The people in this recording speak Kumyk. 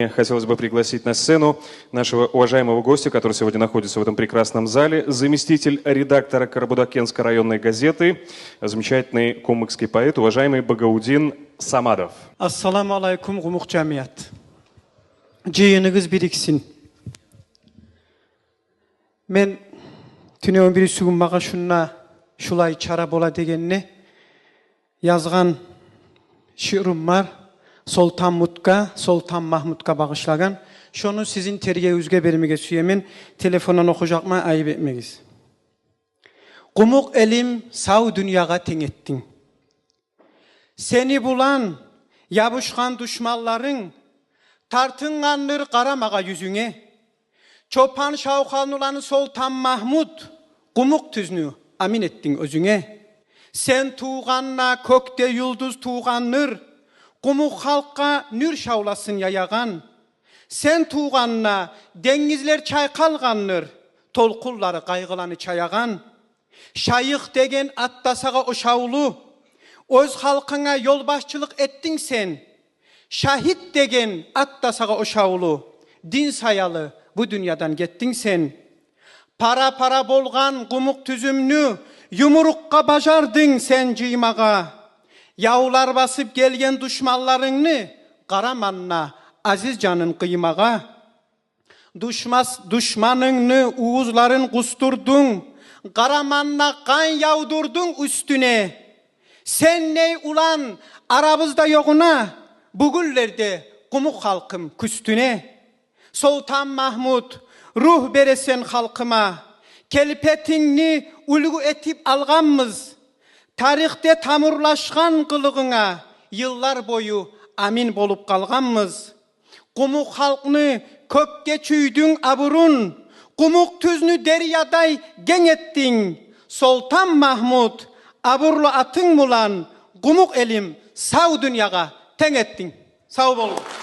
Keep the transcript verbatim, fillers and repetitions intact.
Хотелось бы пригласить на сцену нашего уважаемого гостя, который сегодня находится в этом прекрасном зале, заместитель редактора Карабудакентской районной газеты, замечательный кумыкский поэт, уважаемый Багаудин Самадов. Ассаламу алайкум, къумукъ жамият. Жыйыныгъыз бириксин. Мен тюнегюн бириси гюн магъа шунда шулай чара бола дегенде язгъан шиърум бар. Солтанмутгъа, Солтанмагьмутгъа багъышлагъан. Шону сизин тергевюгюзге бермеге сюемен. Телефондан охужакъман, айып этмегиз. Къумукъ элим, сав дюньягъа тенг этдинг. Сени булан ябушгъан душманларынг тартынгъандыр къарамагъа юзюнге. Чопан Шавхануланы Солтанмагьмут, Къумукъ тюзню амин этдинг оьзюнге. Сен тувгъанда кёкде юлдуз тувгъандыр, къумукъ халкъгъа нюр шавласын яягъан. Сен тувгъанда денгизлер чайкъалгъандыр, толкъунлары къайгъыланы чаягъан. Шайых деген ат да сагъа ошавлу, оьз халкъынга ёлбашчылыкъ этдинг сен. Шагьит деген ат да сагъа ошавлу, дин саялы бу дюньядан гетдинг сен. Пара-пара болгъан къумукъ тюзюмню юмурукъгъа бажардынг сен жыймагъа. Явлар басып гелген душманларынгны Къараманда азиз жанын къыймагъа. Душмас-, душманынгны увузларын къусдурдунг, Къараманда къан явдурдунг уьстюне. Сендей улан арабызда ёгъуна, бугюнлерде къумукъ халкъым кюстюне. Солтанмагьмут, ругь бересен халкъыма, келпетингни уьлгю этип алгъанбыз. Тарихде тамурлашгъан къылыгъынга йыллар бою амин болуп къалгъанбыз. Къумукъ халкъны кёкге чюйдюнг абурун, къумукъ тюзню дериядай генг этдинг. Солтанмагьмут, абурлу атынг булан къумукъ элим сав дюньягъа тенг этдинг. Сав болугъуз.